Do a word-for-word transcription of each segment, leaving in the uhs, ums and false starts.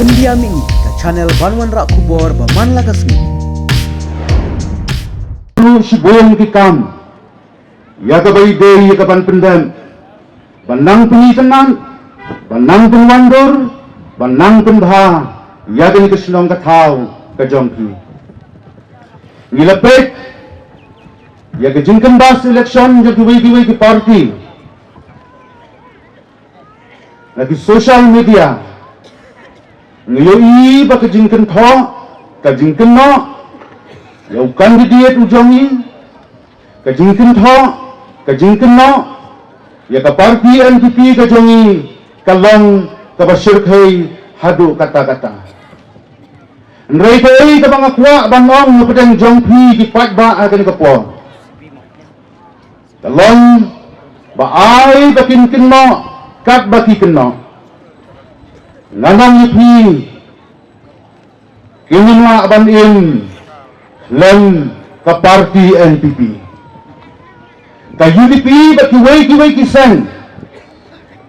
India Mini, ka channel ban wanrah khubor ba man la ka sngi. Ruh shibun ki kam ïa kaba ïadei ïa ka ban pyndep, ban nang pynitynnad, ban nang pynwandur, ban nang pynbha ïa kane ka shnong ka thaw ka jong ki. Ngi la peit ïa ka jingkynbas election jong kiwei kiwei ki party na ki social media. Ngi ïohi ba ka jingkynthoh, ka jingkynnoh ïa u candidate u jong ngi, ka jingkynthoh, ka jingkynnoh ïa ka party N P P ka jong ngi ka long kaba shyrkhei haduh katta katta. Hynrei kaei kaba nga kwah ban ong hapdeng jong phi ki paidbah ha kane ka por, ka long ba ai ba kin kynnoh katba ki kynnoh. Ngan ong ïa phi, kin ym lah ban im khlem ka party N P P. Ka U D P bad kiwei kiwei ki seng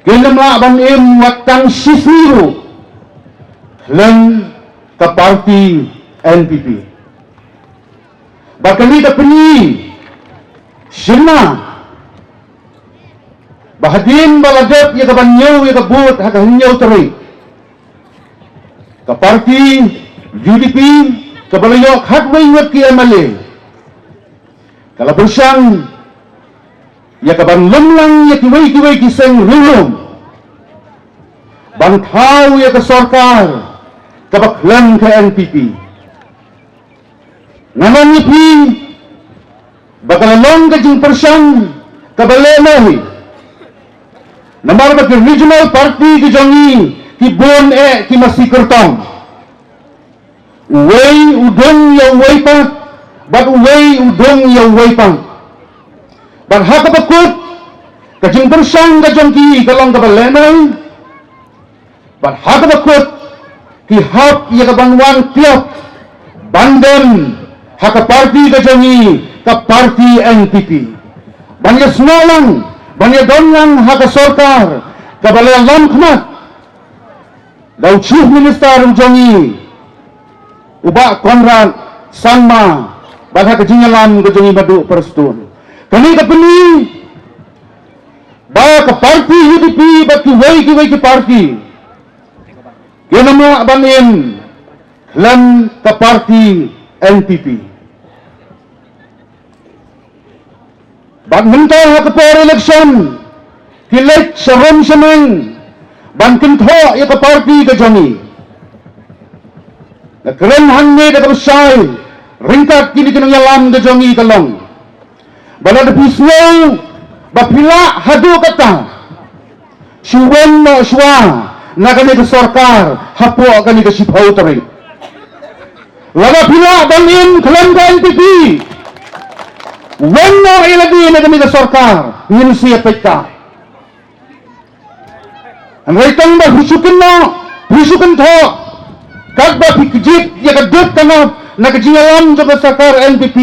kin ym lah ban im wat tang shisngi ruh khlem ka party N P P. Bad kane ka pyni shynna ba hadien ba la dep ïa ka ban ñiew ïa ka vote ha ka hynñiew tarik, ka party U D P kaba la ïoh khatwei ngut ki M L A ka la pyrshang ïa ka ban lum lang ïa kiwei kiwei ki seng riewlum ban thaw ïa ka sorkar kaba khlem ka N P P. Ngan ong ïa phi ba ka la long ka jingpyrshang kaba lehnoh hi. Namar ba ki regional party ki jong ngi ki bun eh ki masi kyrtong. Uwei u dung ïa uwei pat, bad uwei u dung ïa uwei pat. Bad ha kaba kut ka jingpyrshang ka jong ki ka long kaba lehnoh. Bad ha kaba kut ki hap ïa ka ban wan tiap ban dem ha ka party ka jong ngi, ka party N P P, ban ïa snoh lang, ban ïa don lang ha ka sorkar kaba la lam khmat da u Chief Minister u jong ngi, u Bah Conrad Sangma, bad ha ka jingïalam ka jong ngi Maduh Prestone. Kane ka pyni ba ka party U D P bad kiwei kiwei ki party kin ym lah ban im khlem ka party N P P. Bad mynta ha ka por election ki leit sharum shaneng ban kynthoh ïa ka party ka jong ngi. Nga kren hangne da kaba shai ryngkat kine ki nongïalam ka jong ngi ka long ba lada phi sngew ba phi lah haduh katta, shu wan noh shuwa na kane ka sorkar hapoh kane ka shiphew tarik. Lada phi lah ban im khlem ka N P P, wan noh ïa lade na kane ka sorkar, ngin sa ïa peit ka. Hynrei tang ba phi shu kynnoh, phi shu kynthoh, katba phi kjit ïa ka dud ka nop na ka jingïalam jong ka sorkar N P P,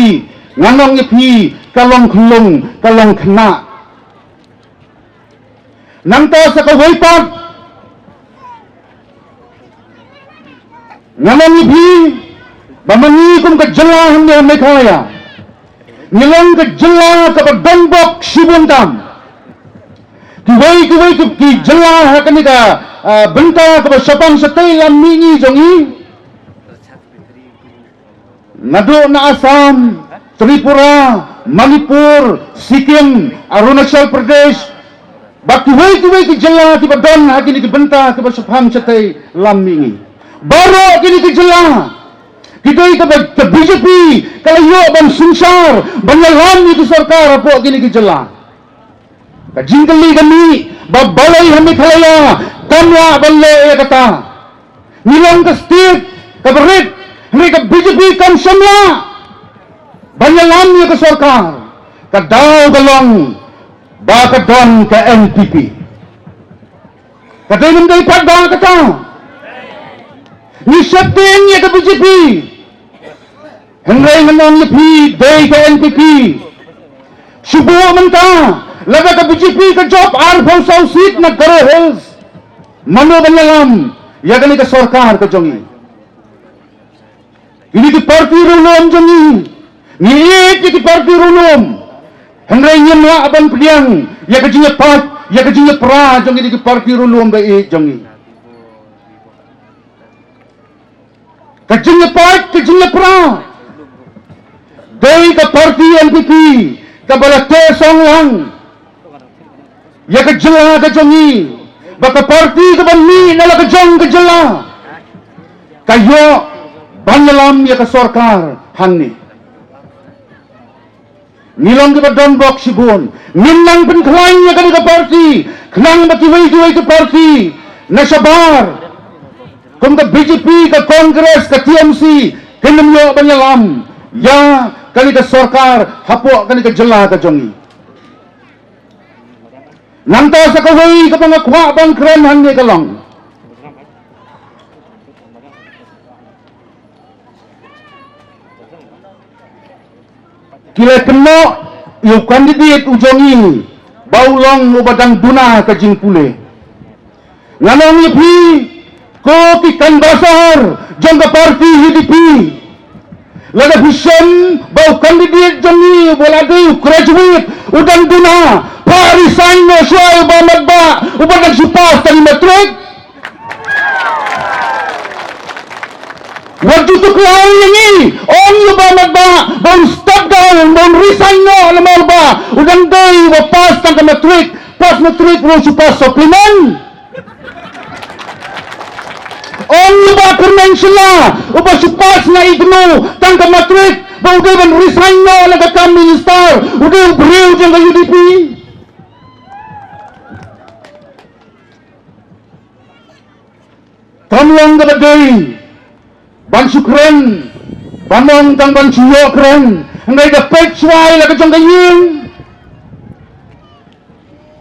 ngan ong ïa phi ka long khyllung, ka long khynnah. Nangta sa kawei pat, ngan ong ïa phi ba ma ngi kum ka jylla hangne ha Meghalaya ngi long ka jylla kaba donbok shibun tam. Kiwei kiwei ki, ki jylla ha kane ka, ah, bynta kaba shaphang shatei lam mihngi jong ngi, naduh na Assam, Tripura, Manipur, Sikkim, Arunachal Pradesh, bad kiwei kiwei ki jylla kiba don ha kine ki bynta kiba shaphang shatei lam mihngi. Baroh kine ki jylla ki dei kaba ka B J P ka la ïoh ban synshar ban ïalam ïa ki sorkar hapoh kine ki jylla. Ka jingkylli ka mih ba balei ha Meghalaya kam lah ban leh ïa kata. Ngi long ka state kaba rit, hynrei ka B J P kam shym lah ban ïalam ïa ka sorkar. Ka daw ka long ba ka don ka N P P. Ka dei ne ym dei pat ba kata? Ngi sheptieng ïa ka B J P. Hynrei ngan ong ïa phi, dei ka N P P. Shu buh mynta, lada ka B J P ka jop arphew saw seat na Garo Hills, mano ban ïalam? ïa kane ka sorkar ka jong ngi. Kine ki parti riewlum jong ngi, ngi ïeit ïa ki parti riewlum. Hynrei ngim lah ban pdiang ïa ka jingïapait, ïa ka jingïapra jong kine ki parti riewlum ba ïeit jong ngi. Ka jingïapait, ka jingïapra, dei ka parti N P P kaba la teh song lang ïa ka jylla ka jong ngi, ba ka parti kaba mih na la ka jong ka jylla ka ïoh ban ïalam ïa ka sorkar hangne. Ngi long kiba don bok shibun, ngin nang pynkhlaiñ ïa kane ka parti, khnang ba kiwei kiwei ki parti na shabar kum ka B J P, ka Congress, ka T M C, kin ym ïoh ban ïalam ïa kane ka sorkar hapoh kane ka jylla ka jong ngi. Nangta sa kawei kaba nga kwah ban kren hangne ka long, ki la kynnoh ïa u candidate u jong ngi ba u long uba dang duna ka jingpule. Ngan ong ïa phi, ko ki canvasser jong ka parti U D P, lada phi shem ba u candidate jong ngi uba la dei u graduate, u dang duna, phah resign noh shuwa, u Bah Matbah, uba dang shu pass tang matric. Wat ju tuklar ïa ngi, ong ïa u Bah Matbah ba un step down, ba un resign noh, namar ba u dang dei uba pass tang ka matric, pass matric ruh shu pass supplement. Ong ïa u Bah Kyrmen Shylla, uba shu pass na IGNOU tang ka matric, ba u dei ban resign noh na ka kam minister, u dei u briew jong ka U D P. Kam long kaba dei ban shu kren, ban ong tang ban shu ïoh kren, hynrei da peit shuwa ïa la ka jong ka ïing.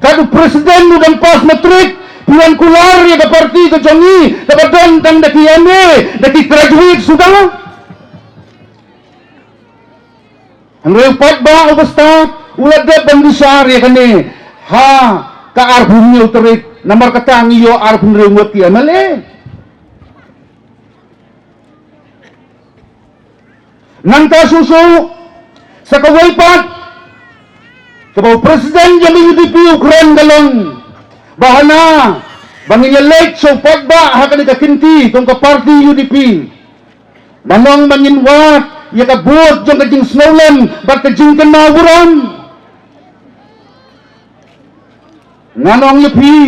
Kat u president u dang pass matric, phi wan kular ïa ka parti ka jong ngi kaba don tang da ki M A, da ki graduate suda. Hynrei u paidbah uba stad u la dep ban bishar ïa kane ha ka arphew hynñiew tarik, namar kata ngi ïoh arphew hynriew ngut ki M L A. Nangta shuh shuh, sa kawei pat kaba u president jong ka U D P u kren ka long ba hana ba ngin ïaleit sha u paidbah ha kane ka kynti kum ka parti U D P, ban ong ba ngin wad ïa ka vote jong ka jingsngewlem bad ka jingkynmaw burom. Ngan ong ïa phi,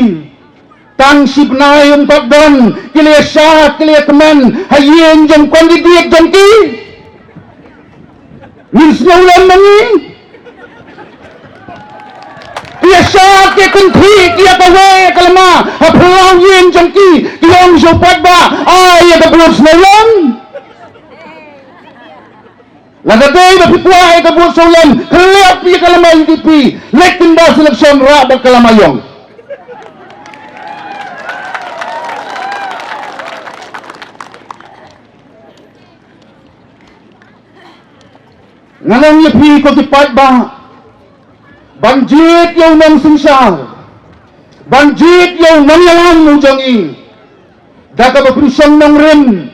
tang shi bnai ym pat don ki la ïashad, ki la ïakmen ha ïing jong candidate jong ki. Ngin sngewlem ma ngi? Ki ïashad, ki kynthih, ki ïa kawei ïa ka lama ha phyllaw ïing jong ki, ki ong sha u paidbah, ai ïa ka vote sngewlem. Lada dei ba phi kwah ïa ka vote sngewlem, khlep ïa ka lama U D P, leit kynda selection rah bad ka lama ïong. Ngan ong ïa phi ko ki paidbah, ban jied ïa u nongsynshar, ban jied ïa u nongïalam u jong ngi da kaba pynshong nongrim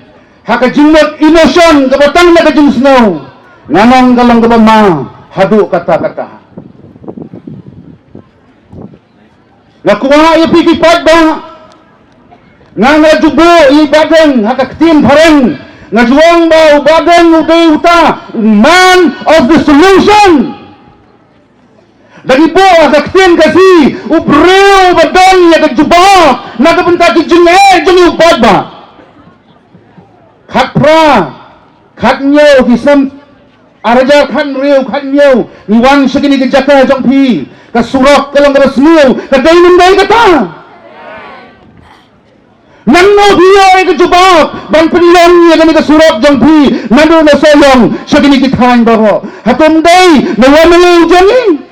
ha ka jingmut, emotion kaba tang na ka jingsngew, ngan ong ka long kaba ma haduh katta katta. Nga kwah ïa phi ki paidbah, nga, nga ju buh ïa i Bah Deng ha ka ktien phareng, nga ju ong ba u Bah Deng u dei uta u man of the solution. Da ngi buh ha ka ktien Khasi, u briew uba don ïa ka jubab na ka bynta ki jingeh jong ngi u paidbah. Khatphra, khathynñiew ki snem ar hajar khathynriew, khathynñiew, ngi wan sha kine ki jaka jong phi. Ka surok ka long kaba sniew, ka dei ne ym dei kata? Nangno phi ïoh ïa ka jubab ban pynlong ïa kane ka surok jong phi naduh na Sohiong sha kine ki thaiñ baroh? Hato ym dei na u M L A u jong ngi?